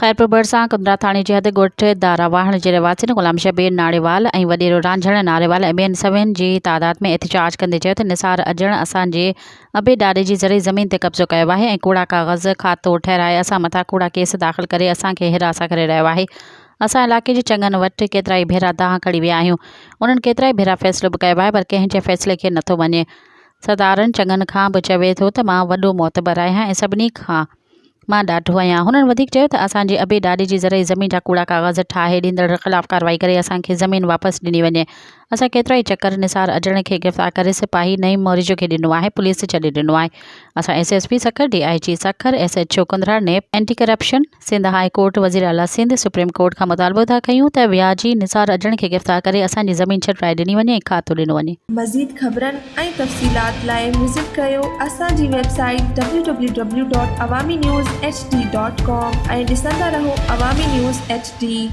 خيرپور ڀرسان ڪنڌرا ٿاڻي جي حد ڳوٺ دارا واهڻ جي رهواسين غلام شبير ناڙيوال ۽ وڏيرو رانجهڻ ناريوال ۽ ٻين سوين جي تعداد ۾ احتجاج ڪندي چيو ته نثار اڄڻ اسان جي ابي ڏاڏي جي زرعي زمين تي قبضو ڪيو آهي ۽ ڪوڙا ڪاغذ کاتو ٺهرائي اسان مٿان ڪوڙا ڪيس داخل ڪري اسان کي هراسان ڪري رهيو آهي اسان علائقي جي چڱن وٽ ڪيترائي ڀيرا دانهن کڻي ويا آهيون انهن ڪيترائي ڀيرا فيصلو به ڪيو آهي پر ڪنهن جي فيصلي کي نٿو مڃي سردارن چڱن کان به چوي ٿو ته مان وڏو معتبر آهيان ۽ سڀني کان مان ڏاڍو آهيان. هنن وڌيڪ چيو ته اسان جي ابي ڏاڏي جي زرعي زمين جا ڪوڙا ڪاغذ ٺاهي ڏيندڙ خلاف ڪارروائي ڪري اسان کي زمين واپس ڏني وڃي. اسان ڪيترائي چڪر نثار اجڻ کي گرفتار ڪري سپاهي نعيم موريجو کي ڏنو آهي پوليس ڇڏي ڏنو آهي. اسان S S P Sukkur, D I G Sukkur, S H O Kandhra, NAB, anti corruption, Sindh high court, وزيراعليٰ سنڌ، سپريم ڪورٽ کان مطالبو ٿا ڪيون ته وياجي نثار اجڻ کي گرفتار ڪري اسان جي زمين ڇڏرائي ڏني وڃي ۽ کاتو ڏنو وڃي. مزيد خبرن ۽ تفصيلات لاء وزٽ ڪريو اسان جي website W W W dot Awami news H D dot com ۽ ڏسندا رهو عوامي نيوز ايڇ ڊي.